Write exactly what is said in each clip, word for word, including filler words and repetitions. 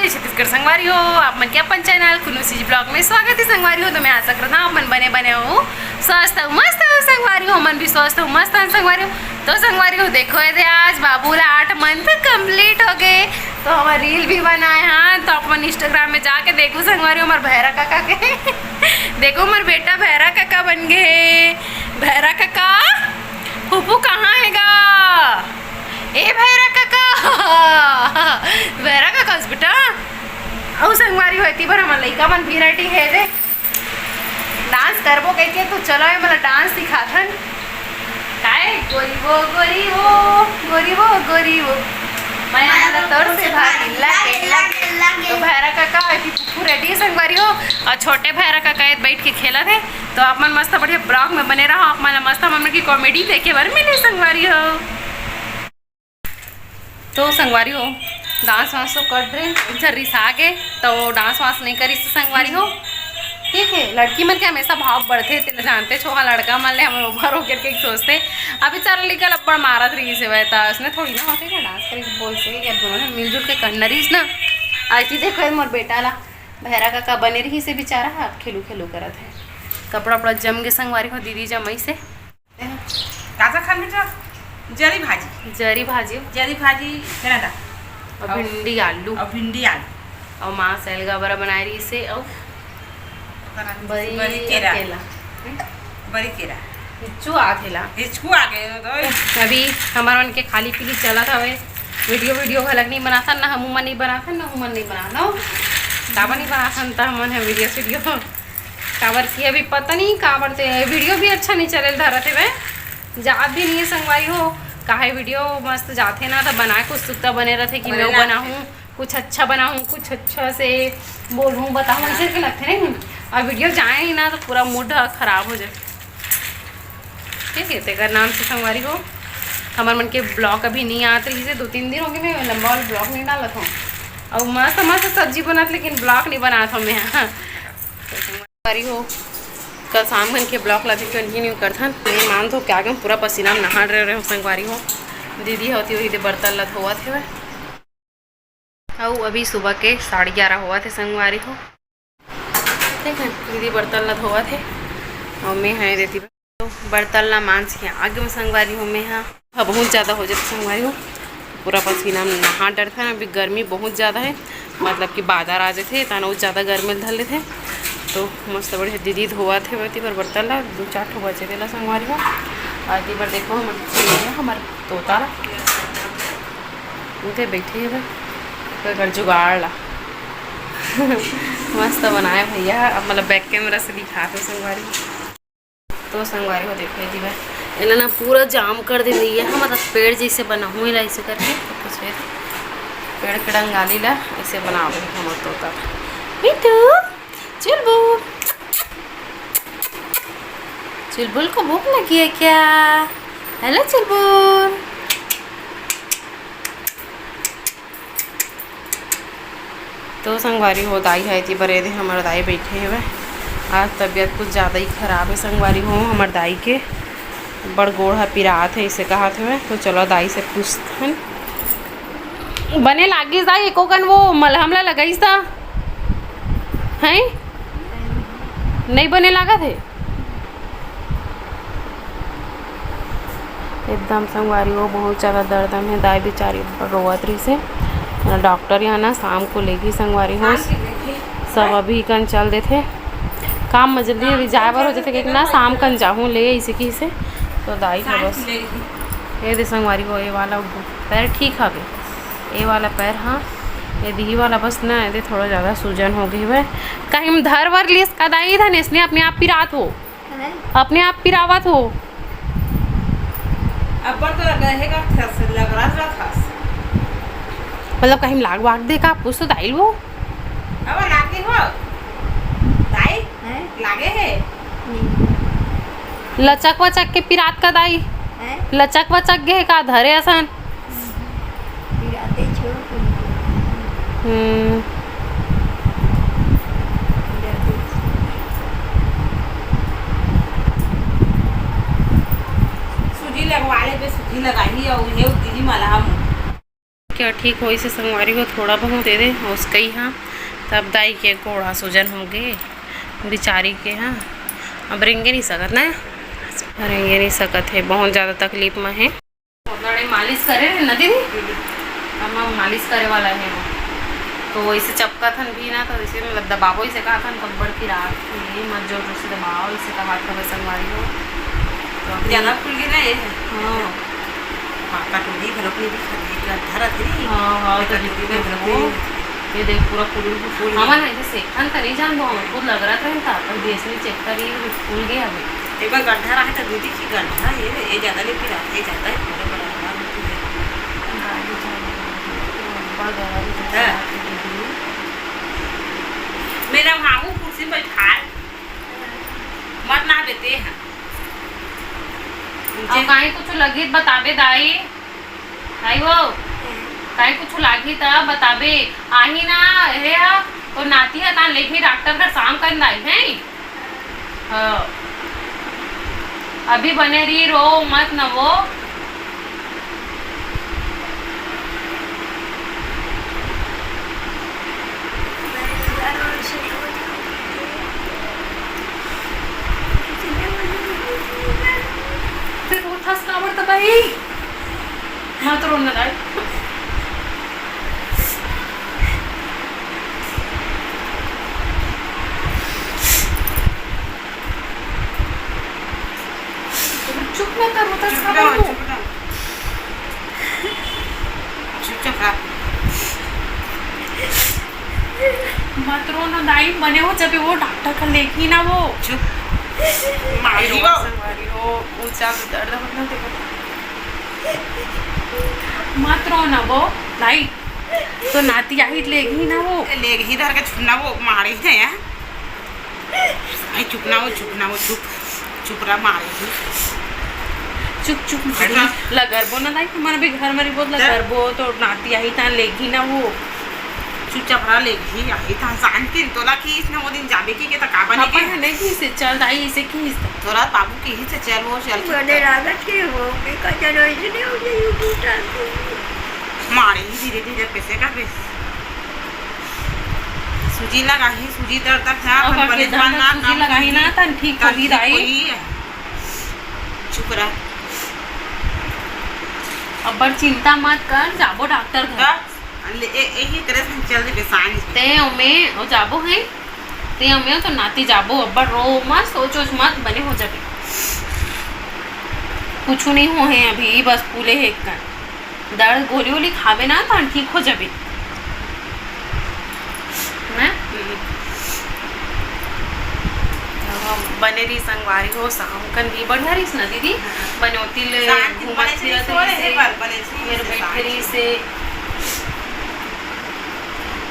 छत्तीसगढ़ संगवारी हो, आप मन के अपन चैनल कुनू चीज ब्लॉग में स्वागत है संगवारी हो। तो मैं आशा करता हूँ आप मन बने बने हो, स्वस्थ हो, मस्त हो संगवारी हो। मन भी स्वस्थ हो, मस्त हो संगवारी हो। तो संगवारी हो, देखो ये दे, आज बाबू ला आठ मंथ कंप्लीट हो गए। तो हमर रील भी बनाए हैं, तो अपन इंस्टाग्राम में जाके देखो संगवारी हो, हमर भैरा काका के। देखो हमर बेटा भैरा काका बन गए। भैरा काका, फूफू कहाँ है गा? ए भैरा काका, भैरा काका बेटा। अउ संगवारी हो, एती बर हमर लइका मन भी रेडी हे रे। डांस करबो कहिके तो चलो, ए मोला डांस सिखाथन। काय? गोरी वो, गोरी वो, गोरी वो, गोरी वो। मैं आना तोर से भारी लागे, लागे। तो भैरा काका, एती फूफू रेडी है संगवारी हो, अउ छोटे भैरा काका ए बैठ के खेलत हे। तो आप मन मस्त बढ़िया ब्लॉग में बने रहो, आप मन ला मस्त हमन की कॉमेडी देखे बर मिली संगवारी हो। तो संगवारी हो, डांस वांस तो कर रहे, एक झन रिसा गे, तो डांस वांस नहीं करिस संगवारी हो। ठीक है, लड़की मन के हमेशा भाव बढ़थे, तेला जानते छो, हाँ, लड़का मन ले हमन ओवर हो करके सोचते। अभी चार लइका लब्बड़ मारत रहिस हे, त उसने थोड़ी ना होथे क्या डांस करिस, बोल से क्या दोनों झन मिलजुल के करना रहिस ना। आज देखो, ये मोर बेटा ला भैरा काका बने रहिस हे बेचारा, अब खेलू खेलू करत है, कपड़ा उपड़ा जम के संगवारी हो, दीदी जमई से। काचा खान बेटा? जरी भाजी। जरी भाजी। जरी भाजी, फेर आटा। अउ अउ भिंडी आलू। अउ भिंडी आलू। अउ माँ सैलगा बरा बनाए रहिस हे, अउ ओकर बाद बरी बरी केरा। केला। बरी केरा। हिच्चू आथे ला। हिचकू आ गए हो तो। अभी हमर मन के खाली पीली चलत हवे। वीडियो, वीडियो घलक नहीं बनाथन, ना हमू मन नहीं बनाथन, ना हमन नहीं बनाथन। काबर नहीं बनाथन त हमन ह वीडियो, वीडियो। काबर कि अभी पता नहीं काबर ते वीडियो भी अच्छा नहीं चले धरत हेवय, जात भी नहीं है संगवारी हो। काहे वीडियो मस्त जाथे ना, त बनाए के उत्सुकता बने रहथे कि बने मैं रहथे। बनाहूँ, कुछ अच्छा बनाहूँ, कुछ अच्छा से बोलूँ, बताहूँ, ऐसे के लगथे नहीं। अब वीडियो जाए ही ना, तो पूरा मूड खराब हो जाए। ठीक है, तेकर नाम से संगवारी हो, हमर मन के ब्लॉग अभी नहीं आत रहिस हे, दो तीन दिन हो गए, मैं लंबा वाला ब्लॉग नहीं डालत हूँ। अउ मस्त मस्त सब्जी बनत, लेकिन ब्लॉग नहीं बनात हूँ मैं। तो संगवारी हो, कल शाम घन के ब्लॉग ला भी कंटिन्यू करथन। मैं मान धो के आगे पूरा पसीना में नहा रहे, रहे हो संगवारी हो। दीदी होती वही दे बर्तन ला धोवत हेवय। अउ अभी सुबह के साढ़े ग्यारह होवत हे संगवारी हो। ठीक है, दीदी बर्तन ला धोवत हे अउ मैं हा देती तो बर्तन ला मांज के आगे में संगवारी हो मैं हा। हाँ, बहुत ज़्यादा हो जाथे संगवारी हो, पूरा पसीना में नहा डरथन। अभी गर्मी बहुत ज़्यादा है, मतलब कि बादर आ जाथे, तना बहुत ज़्यादा गर्मी धर लेथे। तो मस्त बढ़िया दीदी धोवत हे, एती बर बर्तन ला दो चार ठो बचे तेला संगवारी हो। अउ एती बर देखो हमर, हमर तोता ला उठे बैठे हे भाई, तो एकर जुगाड़ ला मस्त बनाए भैया। अब मतलब बैक कैमरा से दिखात हो संगवारी। तो संगवारी हो देखो, एती भाई एला ना पूरा जाम कर दे भैया, हम मतलब पेड़ जैसे बनाहूँ एला ऐसे करके, तो कुछ पेड़ के डंगाली ला ऐसे बनावे हमर तोता। मिट्टू, चुलबुल, चुलबुल को भूख लगी है क्या? हेलो चुलबुल। तो संगवारी हो, दाई ह एती बर एदे हमर दाई बैठे हवय। आज तबीयत कुछ ज़्यादा ही खराब है संगवारी हो हमर दाई के, बड़ गोड़ ह पिरात है, इसे कहत हवय। तो चलो दाई से पूछथन। बने लागिस दाई, एको कन वो मलहम ला लगाइस त हैं? नहीं बने लागत है। एकदम संगवारी हो, बहुत ज़्यादा दर्द में दाई बेचारी रोवत रहिस हे। डॉक्टर यहाँ ना शाम को लेगी संगवारी हो, सब अभी कन चल देथे काम में जल्दी जल्दी जाए बर हो जाथे, कि ना शाम कन जाहूँ ले इसे की से। तो दाई के बस ये दे संगवारी हो, ये वाला पैर ठीक हवे, ये वाला पैर, हाँ, ये दिही वाला बस ना, ये दे थोड़ा ज़्यादा सूजन हो गई है। कहीं धर वर लिस का दाई धनेश ने अपने आप पिरात हो। हैं? अपने आप पिरावत हो। अब्बड़ तो लगे हे का थस, लग रहा था थस। मतलब कहीं लाग वाग दे का, पूछ तो दाई वो। अब लागे हो। दाई, हैं? लागे हे। नहीं। लचक वचक के पिरात का दाई। हैं? लचक वचक गे का धरे असन। पिराते छोड़ के। हम्म। पिराते छोड़। सूजी लगवा ले, बे सूजी लगाही अउ ये दिली मला हम। क्या ठीक होइस हे संगवारी हो, थोड़ा बहुत दे दे उसकई हा। तब दाई के गोड़ा सूजन होगे बिचारी के हा, अब रेंगे नहीं सकत ना, रेंगे नहीं सकत हे, बहुत ज़्यादा तकलीफ में हे। ओतना बड़े मालिश करे रहे ना दीदी, हम मालिश करे वाला हे वो। तो वैसे चपका थन भी ना, तो वैसे मतलब दबावो इसे कहा थन, कब्बड़ की रात ये मत जोर जोर से दबाओ इसे कहा था, संगवारी हो। तो अभी ज़्यादा फूल गे ना ये। हाँ। हाँ, कटोरी घलोक नहीं दिखत हे, गड्ढा रथे नहीं। हाँ, हाँ, तो कटोरी में घलोक नहीं दिखत हे। ये देख, पूरा फूल, फूल गे। हमन ऐसे सेकथन त नहीं जानबो, हमन खुद लग रहा था इनका, पर देसनी चेक करी, फूल गे हवे। एक बार गड्ढा रहा था दीदी की गड्ढा, ये, ये ज़्यादा नहीं पिरात, ये ज़्यादा ही पूरा बड़ा बड़ा होती है। हाँ। मेरा मामू कुर्सी में बैठा है, मत ना बेटे हैं। अब काहे कुछ लगी बताबे दाई। भाई वो, काहे कुछ लागी त बताबे। आही ना, हे हा, तो नाती हा, तान लेके डॉक्टर घर शाम कर दाई, हैं? हाँ। अभी बने रही, रो मत न वो। फिर वो थस काबर त भाई? मत रोना दाई। चुप ना कर, वो तो चुप खबर रहो, हो। चुप रहो। चुपचाप रह। मत रो ना दाई, बने हो जब वो डॉक्टर का लेगी ना वो। चुप। मारी वो। संगवारी हो, ऊंचा दर्द होना देखो। मत रो ना वो, दाई। तो नाती आही लेगी ना वो। लेगी धर के छुना वो, मारी थे यार। भाई चुप ना हो, चुप ना हो, चुप। चुप रह, मारेगी। चुप, चुप, मारेगी। हटा। लगरबो ना दाई, हमारा भी घर में बहुत लगरबो, तो नाती आही तान लेगी ना वो। चुपचाप रह, लेगी, आही तान शांति, तोला की इसने वो दिन जाबे की के त का बने के? अपन है नहीं से चल दाई, इसे की इस तोरा बाबू की ही से चल, वो चल के बने लागत के हो, मैं का चलो इसने हो गई, वो भूटान को। मारेगी धीरे धीरे, पैसे का पैसे। सूजी लगाही, सूजी दर्द तक ना, अपन अपन बने डॉक्टर ना, सूजी ना लगाही ना, तन ठीक तन होही ठीक दाई। होही। चुप रह। अब्बड़ चिंता मत कर, जाबो डॉक्टर घर। बस, ले, ए-, यही तरह से चल दे, बेसान जी। ते ओमे, ओ जाबो है, ते ओमे तो नाती जाबो, अब्बड़ रो मत, सोच ओच मत, बने हो जाबे। कुछ नहीं हो है अभी, बस फूले है एक कन। दर्द गोली वोली खाबे ना, त ठीक हो जाबे। ना? हम्म। बने रही संगवारी हो, शाम कन भी बढ़िया रहीस ना दीदी? हाँ। बने ओती ले शाम के घूमत बने से फिरत सोए रहीस हे, हे, पर बने से मेरे सोए बैठ शाम के। रहीस हे।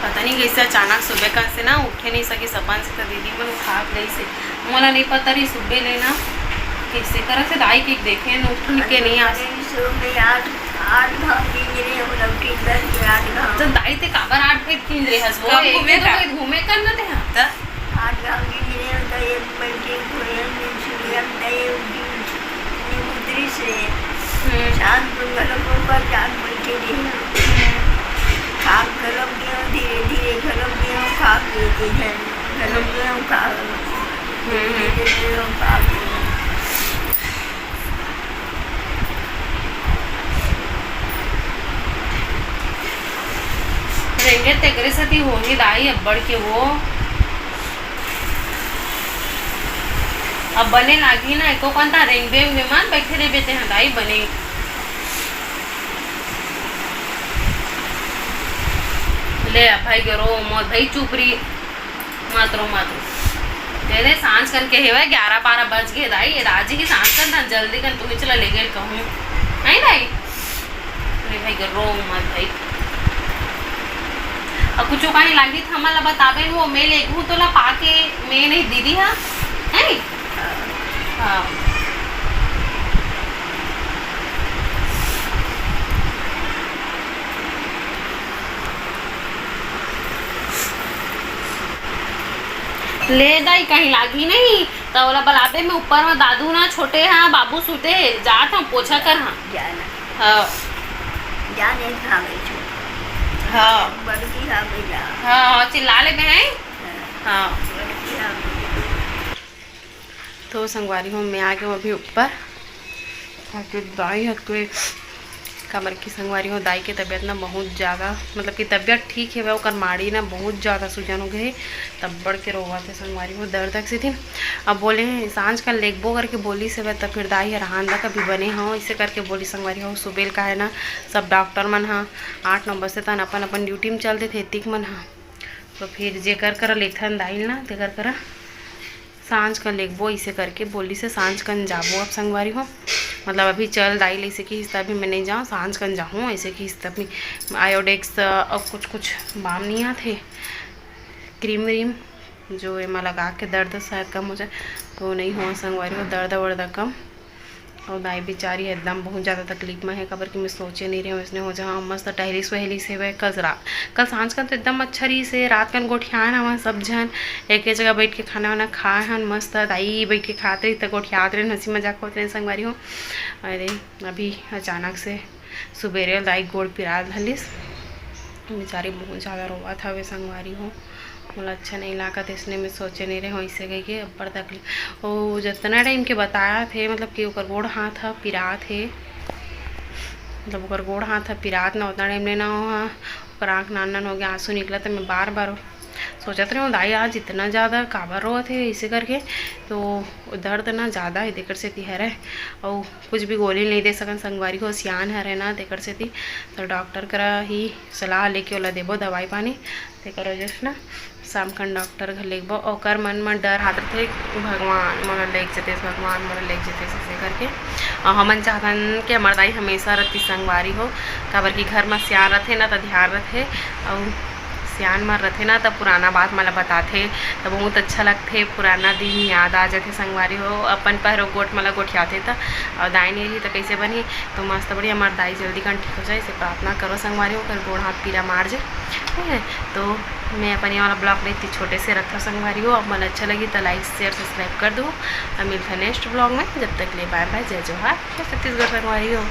पता नहीं कैसे अचानक सुबह का से ना उठे नहीं सकी सपन से, तो दीदी मन उठा के लईस हे। मोला नहीं पता रही सुबह ले ना कैसे करे से दाई के देखे न उठ के नहीं आ। अरे, सुबह आठ, आठ घाम गिंजरे हो, लौकी दस के आठ घाम। तो दाई ते काबर आठ पे गिंजरे हस वो? कब एक घूमे तो का? कोई घूमे कर ना ते हाँ। त? आठ घाम गिंजरे हो, तो एक बजे घोड़े में चिड़िया में दे उठी, उतरी से। हम्म। शाम को गलो को पर जान बैठे रहे। हम्म। खाक गलो गयो, धीरे धीरे गलो गयो, खाक लेके जाए। गलो गयो, खाक। हम्म, हम्म। रेंगे तेकरे सेती होही दाई अब्बड़ के वो। अब बने लागी ना, एको कंता रेंगबे उंगबे मन बैठे रहिबे तेहा दाई बने। ले अब भाई के रो मत भाई, चुप रही। मत रो, मत रो। दे दे, सांझ कन के हेवय, ग्यारह बारह बज गे दाई, ये राजी की सांझ कन धन जल्दी कन तुही चला ले गेल कहूँ। नहीं दाई? अरे भाई, रो मत भाई। अब कुछ कहीं लागी त हमन ला बताबे, वो मैं लेगहूँ तोला पाके, मैं नहीं दीदी हा, हैं? हाँ। ले दाई, कहीं लागी नहीं, त ओला बलाबे में ऊपर में दादू ना छोटे हा, बाबू सुते, जात हम पोछा कर हाँ। जाना। हाँ। जाने कहाँ गई छोटे। हाँ। बड़की हा भैया। हाँ, हाँ, चिल्ला ले में है। हाँ। बड़की हा भैया। तो संगवारी हो, मैं आ गई हूँ अभी ऊपर। ताकि दाई ह कोई, काबर कि संगवारी हो, दाई के तबीयत ना बहुत ज़्यादा, मतलब कि तबीयत ठीक है, ओकर माड़ी ना बहुत ज़्यादा सूजन हो गए, तब बढ़ के रोवत है संगवारी हो, दर्द के सेती। अब बोले हैं, सांझ कन लेगबो करके बोली से, तब फिर दाई हर हान ला कभी बने हो, इसे करके बोली संगवारी हो। सुबेल का है ना, सब डॉक्टर मन ह आठ नौ बजे तन अपन अपन ड्यूटी में चल देथे, एतिक मन ह। तो फिर जेकर करा लेथन दाई ना, तेकर करा सांझ कन लेगबो, इसे करके बोली से सांझ कन जाबो। अब संगवारी हो, मतलब अभी चल दाई ले इसे किहिस त अभी मैं नहीं जाऊँ, सांझ कन जाहूँ, ऐसे किहिस त अभी आयोडेक्स और कुछ कुछ बाम नहीं आथे, क्रीम व्रीम जो एमा लगा के दर्द शायद कम हो जाए, तो नहीं हो संगवारी हो, दर्द वर्द कम। और दाई बेचारी एकदम बहुत ज़्यादा तकलीफ में है, काबर कि मैं सोचे नहीं रही हूँ इसने हो जहाँ मस्त टहलिस वहलिस हेवय। कल रा-, कल सांझ कन तो एकदम अच्छा रहिस हे, रात कन गोठियान हवन सब झन, एक जगह बैठ के खाना वाना खाए हन मस्त, दाई बैठ के खात रही त गोठियात रहे, हंसी मजाक होत रहे संगवारी हो। अरे अभी अचानक से सुबेरे दाई गोड़ पिरात धलिस, बेचारी बहुत ज़्यादा रोवत हवे संगवारी हो। मोला अच्छा नहीं लागत, इसने मैं सोचे नहीं रहे हूँ इसे कह के अब्बड़ तकलीफ। ओ जितना टाइम के बताया थे, मतलब कि ओकर गोड़ हाथ ह पिरात हे, मतलब ओकर गोड़ हाथ ह पिरात ना, उतना टाइम ले ना हो, ओकर आँख नान नान हो गया, आंसू निकला, तो मैं बार बार सोचत रहे हूँ दाई आज इतना ज़्यादा काबर रोवत हे इसे करके। तो दर्द ना ज़्यादा है, तेकर सेती हरे। और कुछ भी गोली नहीं दे सकन संगवारी हो, सियान हरे ना, तेकर सेती तो डॉक्टर करा ही सलाह लेके ओला देबो दवाई पानी। तेकर वजह से ना शाम कन डॉक्टर घर लेगबो। ओकर मन म डर हाथ रथे, भगवान मोला लेग जतेस, भगवान मोला लेग जतेस, ऐसे करके। और हमन चाहतन कि हमर दाई हमेशा रतिस संगवारी हो, काबर कि घर म सियान रथे ना, त ध्यान रथे। और सियान मन रथे ना, त पुराना बात मोला बताथे, त बहुत अच्छा लगथे, पुराना दिन याद आ जाथे संगवारी हो। अपन पहरो गोठ मोला गोठियाथे त, और दाई नहीं रही त कैसे बनही। तो मस्त बढ़िया हमर दाई जल्दी कन ठीक हो जाए, इसे प्रार्थना करो संगवारी हो, ओकर गोड़ हाथ पीरा मार जे, ठीक है। तो मैं अपन ये वाला ब्लॉग ला इतनी छोटे से रखता संगवारी हो, अब मन अच्छा लगी तो लाइक शेयर सब्सक्राइब कर दो। अब मिलता नेक्स्ट ब्लॉग में, जब तक ले बाय बाय, जय जोहार, जय छत्तीसगढ़ संगवारी हो।